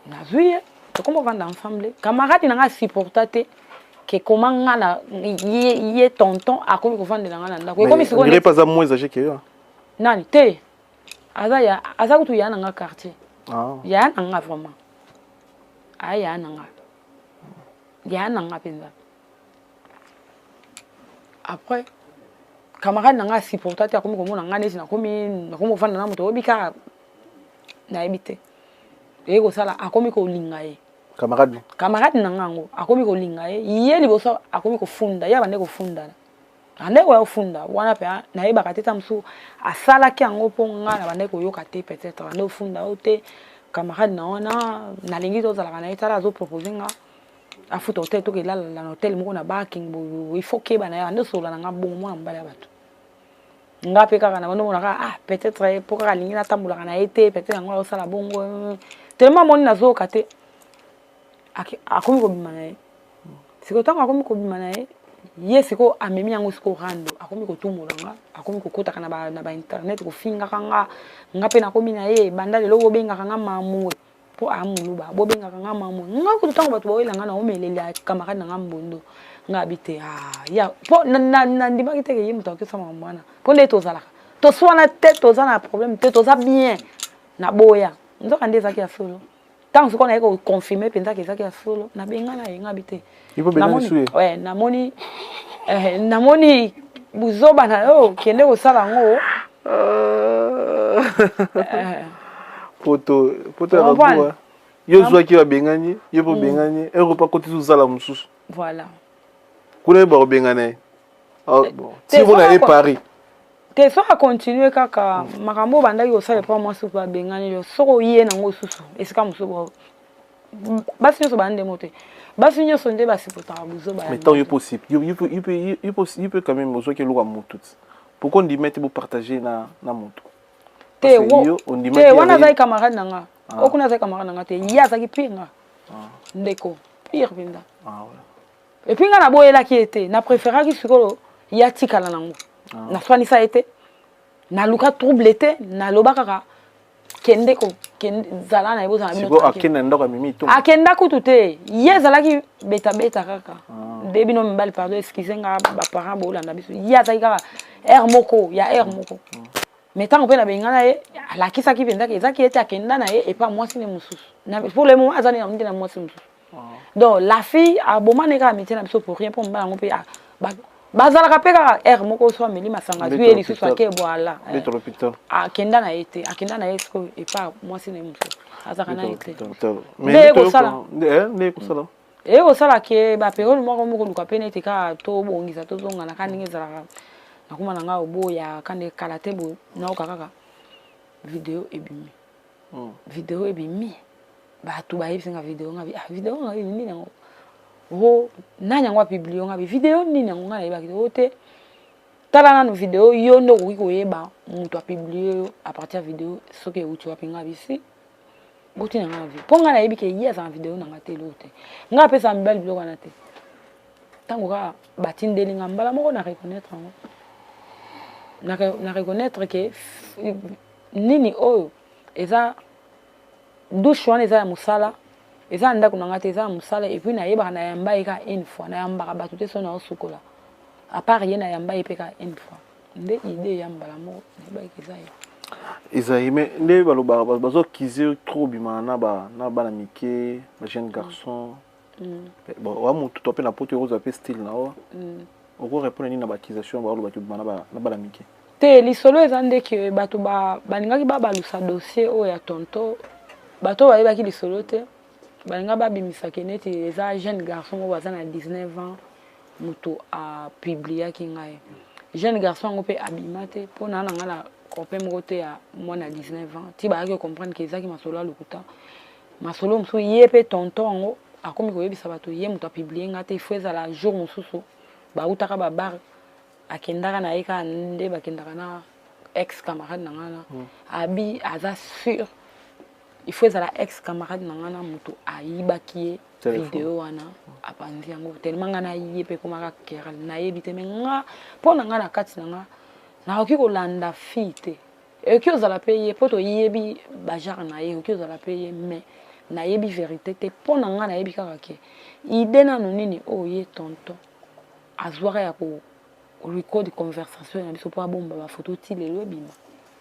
Nazwi ye, tokoma ovanda ensemble. Camarade na nga asupporta te ke koma nga na ye, tonton akomi kovandela nga na ndako. Ekomi sikoyo aza moins âgé que yo? Nani te, aza ya, aza kutu ya na nga quartier. Ya na nga vraiment, aya na nga, ya na nga mpenza. Après camarade na nga asupporta te, akomi komona nga neti nakomi kovanda na moto oyebi kaka nayebi te. Eye kosala akomi kolinga ye. Camarade? Camarade na nga yango akomi kolinga ye. Ye liboso akomi kofunda ye, abande kofundana, ande koya kofunda wana mpe nayebaka te. Ta mosusu asalaki yango mpo nga na bandaki koyoka te. Peut-être bande kofunda oyo te, camarade na wana nalingi tozalaka na ye. Tala, azopropose nga afuta hotel, toke elala na hotel moko na barking. Il faut keba na ye, ande osolola na nga bongo. Mwana mobali ya bato, nga mpe kaka na bando monaka: "Ah, peut-être mpo kaka alingi natambolaka na ye te, peut-être yango azosala bongo." Tellement amoni nazoyoka te, akomi kobima na ye. Sikoyo ntango akomi kobima na ye, ye sikoyo amemi yango sikoyo rando, akomi kotumbola nga, akomi kokotaka na bainternet, kofingaka nga. Nga mpe nakomi na ye banda lelo obengaka nga mamu. Mpo amuluba bobengaka nga mama. Nga kutu ntango bato baoyela nga na omeleli ya camarade na nga mbondo, nga abi te, ah, ya mpo nandimaki te ke ye moto akosala makambo wana, mpo nde tozalaka toswana te, toza na problème te, toza bien. Naboya, nzoka nde ezalaki ya solo. Ntango sikoyo naye koconfirme mpenza ke ezalaki ya solo, nabenga na ye, nga abi te, namoni buzoba na yo, kende kosala yango. Poto poto ya babuwa, yo ozwaki, babengani yo mpo obengani ere mpo akoti ozala mosusu. Voilà. Kuna ye bakobengana ye ti mpona ye Paris. Te, soki acontinue kaka makambo oyo bandaki kosala epa mwasi mpo abengani yo, soki oye nango susu esika mosusu, basi nyonso baya ndemo te, basi nyonso nde basupportaka buzoba. Mais tant yo mpo yo mpe quand même ozwaki eloko ya motu ti, pourquoi ondima ete bopartage na motu? Te, te, wana azalaki camarade na nga. Oyo kuna azalaki camarade na nga te, ye azalaki pire nga, ndeko pire mpenza. Et puis nga naboyelaki ye te, na préféraki sikoyo ye atikala nango. Naswanisa ye te, naluka trouble te, naloba kaka kende kende zala na ye, bozala bino. Akenda ndako ya Mimi? Akenda kutu te, ye ezalaki betabeta kaka nde bino mibali. Pardon, excuse nga, baparent boolanda biso. Ye azalaki kaka aire moko ya aire moko, mais ntango mpe nabengana ye, alakisaki mpenza ezaki ete akenda na ye epa mwasi ne mosusu. Pour le moment aza nde na mwasi mosusu. Donc la fille aboma ne kaka métier na biso pour rien, mpo mobali yango mpe bazalaka mpe kaka aire moko, so ameli masanga, azwi ye lisusu, ake, voilà, akenda na ye te, akenda na ye sikoyo epa mwasi na ye mosusu, azalaka na ye te. Nde ye kosala, eye kosala ke bapériode moko moko oluka mpe neti kaka tobongisa, tozongana kaka ndenge ezalaka. Nakoma na ngai oboya kande kala te boye, nayoka kaka video ebimi. Video ebimi, bato bayebisi nga video. Nga ah, video nga nini yango? O nani yango apublie nga bi video nini yango? Nga nayebaki o te. Tala nanu video, yo nde okoki koyeba moto apublie yo à partir ya video soki euti wapi. Nga bisi botina nga na video, mpo nga nayebi ke ye aza na video na nga te, eloko te. Nga apesaka mibali biloko wana te. Ntango kaka batindeli nga, mbala moko na reconnaître yango, na reconnaître ke nini oyo eza douche wana, eza ya mosala, eza na ndako na nga te, eza ya mosala. Et puis nayebaka nayamba ye kaka une fois, nayambaka bato te. So naosukola, à part ye, nayamba ye mpe kaka une fois, nde idée ya mbala moko nayebaki eza ye. Ezali, mais nde balobaka, bazoaccuser trop bimaka na bana mike, bajeune garçon. Bon, wa motu to mpe na poto, ekozwa mpe style na oyo okorépondre nini na baaccusation balobaki obima na bana mike? Te, lisolo eza ndeke bato balingaki babalusa dossier oyo ya tonto. Bato oyo bayebaki lisolo te, balinga babimisaki neti eza jeune garçon moko aza na 19 ans moto apubliaki ngai. Jeune garçon yango mpe abima te, mpo na ngai na copain moko te ya mwana 19 ans. Ti bayaki comprendre ke ezaki masolo ya lokuta, masolo mosusu. Ye mpe tonton yango akomi koyebisa bato ye moto apublie ngai te. Il faut ezala jour mosusu bautaka babar, akendaka na ye kaka nde bakendaka na ex camarade na ngai na abi aza sûr, il faut ezala ex camarade na ngai na moto ayibaki ye video wana, apanzi yango. Tellement ngai na ye mpe ekomaka querelle, nayebi te. Mais nga, mpo na ngai, na kati na nga, nakoki kolanda fille te. Ekoki ozala mpe ye, mpo toyebi bagenre na ye, ekoki ozala mpe ye, mais nayebi vérité te. Mpo na ngai, nayebi kaka ke idée nano nini oyo ye tonton azwaka ya ko record conversation na biso mpo abomba bafoto ti lelo ebima,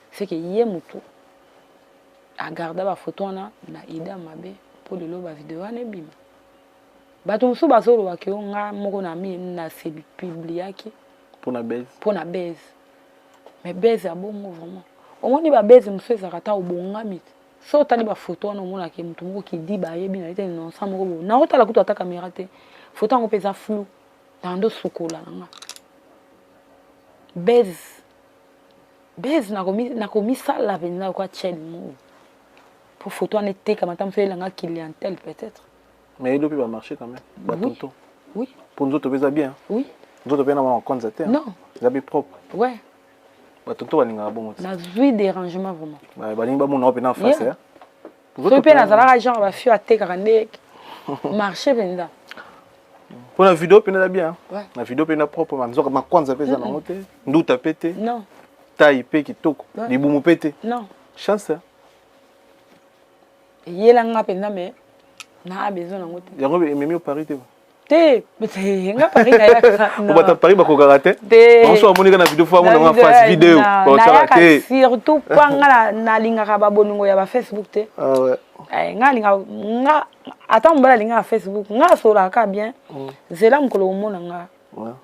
c'est que ye motu agarda bafoto wana na idée ya mabe mpo lelo bavideo wana ebima. Bato mosusu bazolobaki yo nga moko na mi nasepubliaki mpona base. Mpo na base, mais base ya bongo vraiment, omoni babase mosusu ezalaka ata obongami te. So otali bafoto wana, omonaki motu moko kidi bayebi na ye te, innocent moko boye. Naotala kutu ata caméra te, foto yango mpe eza flou. Nando sukola na nga base, base nakomisala mpenza lokwa chaîne moko po foto wana etekama, ata mosu eyelanga clientèle peut-être. Mais elo mpe bamarché quand même, batonton. Oui. Mpo nzoto mpe eza bien. Oui. Nzoto mpe na mwana konza te. Non. Eza mpe propre. Ouais. Batonton balingaka bongo te. Nazwi dérangement vraiment. Balingi bamona mpe na face. Soki mpe nazalaka genre bafio atekaka nde marché mpenza. Mpo na video mpe eza bien, na video mpe na propre, manzoka makwanza mpe eza nango te, nduta mpe te. Non. Taille mpe kitoko, libumu mpe te. Non. Chance. Eyela nga mpenza, mais naa besoin nango te. Yango ememi yo Paris te? Te, nga Paris nayaka. Bato Paris bakokaka te. Banso bamonika na video, fo amona nga face video. Nayaka surtout mpa nga nalingaka babolingo ya bafacebook te. Nga alingaka nga, ata mobali alingaka Facebook, nga asololaka bien. Zela mokolo komona nga.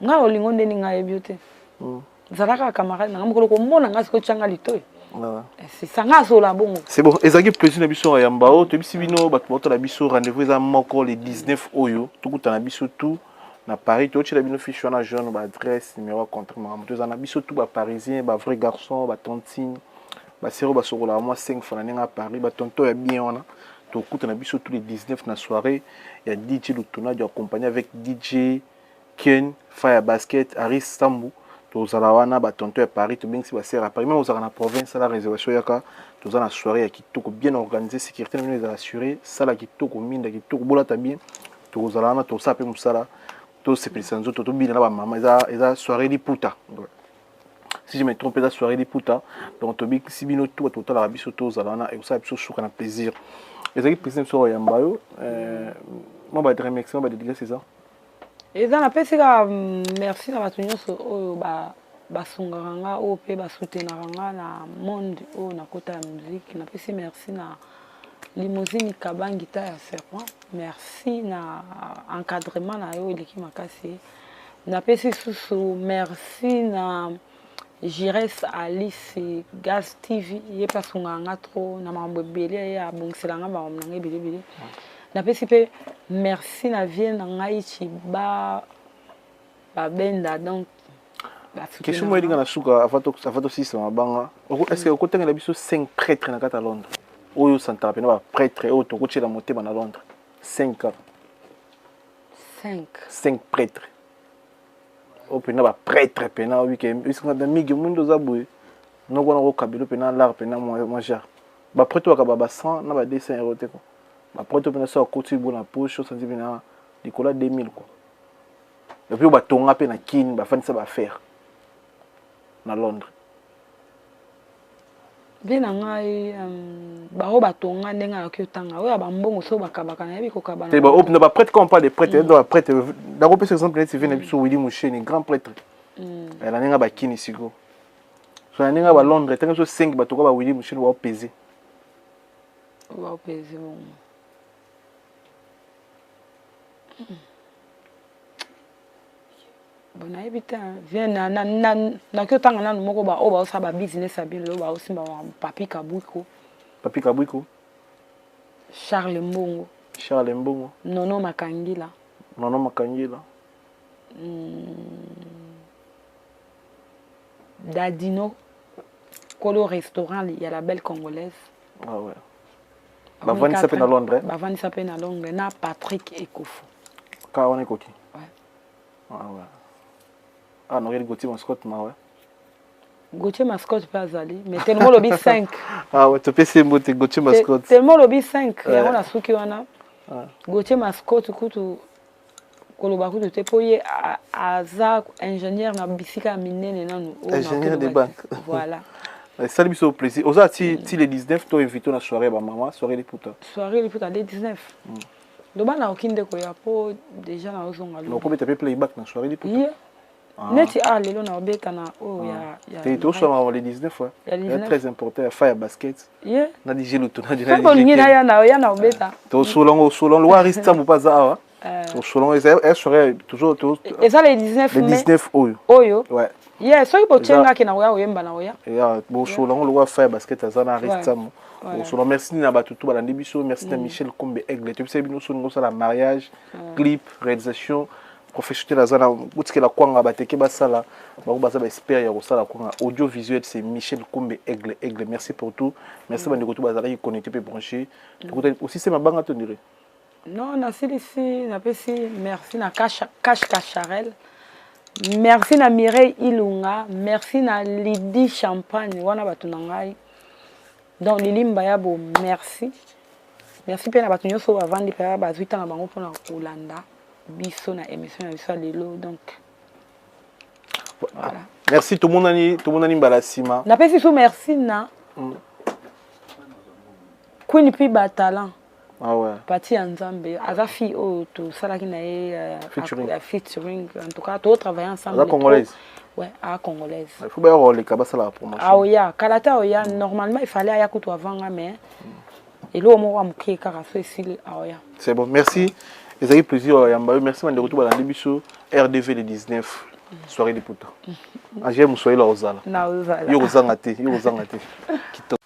Nga olingo ndeni, nga ayebi yo te. Zala kaka camarade nanga, mokolo komona nga sikoyo, tianga litoyi. C'est ça, nga asola bongo. C'est bon, ezalaki plaisir na biso ya yamba oyo. Toyebisi bino, bato baotala biso, rendez-vous eza moko, le 19 oyo, tokutana biso tout na Paris. Toyotiela bino fiche wana jaune, baadresse, numéro ya contrat, makambo. Toza na biso tout baparisien, bavrai garçon, batontine, basero basokolaka mwa 5 fois na ndenge ya Paris, batonto ya bien wana. Tokutana biso tous les 19 na soirée ya DJ Lutonado, accompagné avec DJ Ken Fire Basket, Aris Sambu. Tozala wana, batonto ya Paris, tobengisi basere ya Paris. Même ozalaka na province, sala réservation, yaka. Toza na soirée ya kitoko, bien organisé, sécurité na bino ezala assuré. Sala kitoko, minda kitoko, bolata bien. Tokozala wana, tosala mpe mosala, tosepelisa nzoto, tobina na bamama. Eza soirée liputa, si je me trompe, eza soirée liputa. Donc tobikisi bino tu, bato totalaka biso, tozala wana, ekosala biso suka na plaisir. Ezalaki plaisir biso koyamba yo. Mwa baremerciement, badédicace eza? Eza, napesi kaka merci na bato nyonso oyo basungaka nga, oyo mpe basoutenaka nga na monde oyo nakota ya musique. Napesi merci na Limousine Kabangi ta ya Serpent, merci na encadrement na yo eleki makasi. Napesi susu merci na Gires Alice Gaz TV, ye mpe asungaka nga trop na makambo ebele, ye abongisela nga makambo na nga ebele ebele. Napesi mpe merci na vie na ngai Ciba Babenda, donc. Question moko elinga na suka avant tosilisa mabanga: est ce que okotangela biso 5 prêtre na kati ya Londres oyo osantaka mpena, baprêtre oyo tokotiela motema na Londres, 5 kaka? 5? 5 prêtre oyo mpena baprêtre mpena oyike na migi omondi oza boye noko wana kokabelo mpena lar mpena mwa genre baprêtre oyo bakaba ba 100 na ba 200 euro te quoi. Baprêtre oyo mpena so akoti bo na poche, osanti mpena likolo ya 2000 quoi. Et puis batonga mpe na Kine, bafandisa baaffaire na Londres. Mpe na ngai, bao batonga ndenge ayoki otanga oyo ya bambongo so bakabaka, nayebi kokaba. Te, na baprêtre, quand on parle de prêtre, mm. baprêtre, nakopesa exemple neti vie na biso Willi Musheni, grand prêtre na ndenge bakini. Sikoyo so na ndenge balondres, ntango biso 5 bato kwa ba Willi Musheni baopese. Baopese bongo. Bon, nayebi te. Vie nakoki otanga nanu moko, baoyo baosala babusiness ya bien lelo, baosimba, Papi Kabwiko. Papi Kabwiko. Charles Mbongo. Charles Mbongo. Nono Makangila. Nono Makangila. Dadino Kolo restaurant ya La Belle Congolaise. Ah ouais. Bavandisa mpe na Londres. Bavandisa mpe na Londres, na Patrick Ekofu. Kaka wana ekoki. Ouais. Ah ouais. Ah, nokeli Gauthier Mascotte, mawe. Gauthier Mascotte mpe azali, mais tellement olobi 5. Ah ouais, topesi ye mbote, Gauthier Mascotte. Tellement olobi 5, yango nasuki wana. Gauthier Mascotte kutu koloba kutu te, mpo ye aza ingénieur na bisika ya minene nanu. Ingénieur de banque. Voilà. Esali biso plaisir. Oza ti le 19, to invité na soirée ya bamama, soirée liputa. Soirée liputa le 19, loba nakoki nde koya, mpo déjà naozonga. Okobeta mpe playback na soirée liputa? Ye neti a lelo naobeta na oyo ya Te, tosala le 19, ouais. Ya 19. Très important ya fa ya basket. Ye na DJ Luto. Soki olingi naya na obeta. Tosolongo, osolongo lowa Aristambo mpe aza awa. Tosolongo, eza soirée toujours. Eza le 19? Le 19 oyo. Oyo. Ouais. Ye soki botiengaki na koya koyemba, na koya. Bosolongo lokola fa ya basket aza na Aristambo. Bosolo, merci na bato tu balandi biso. Merci na Michel Kombe Aigle. Tobisaki bino, soningo osala mariage, clip, réalisation professionnel, aza na botikela kwanga bateke basala bango, baza baexpert ya kosala kwanga audiovisuel, c'est Michel Kombe Aigle. Aigle, merci pour tout. Merci bandeko tu bazalaki connecté mpe branché. Aussi se mabanga to ndire. Non, nasilisi. Napesi merci na Cash Cacharel, merci na Mireille Ilunga, merci na Lydie Champagne wana, bato na ngai, donc Lilimba ya bo, merci. Merci mpe na bato nyonso oyo bavandi mpe bazwi ntango bango mpona kolanda biso na émission na biso ya lelo, donc voilà. Merci, tomonani, tomonani mbala nsima. Napesi so merci na Queen mpe batalent. Ah ouais. Pati ya Nzambe, aza fille oyo tosalaki na ye Featuring. Featuring. En tout cas, totravaille ensemble. Aza congolaise? Ouais, aza congolaise. Il faut baya koleka, basalaka promotion. Aoya kala te, aoya. Normalement il fallait aya kutu avant nga, mais eloko moko ya moke kaka so esili, aoya. C'est bon, merci, ezalaki plaisir yamba yo. Merci bandeko to balandi biso. RDV le 19, soirée liputa. Angèle Moswahili, ozala. Na ozala. Yo kozanga te, yo kozanga te. Kitoko.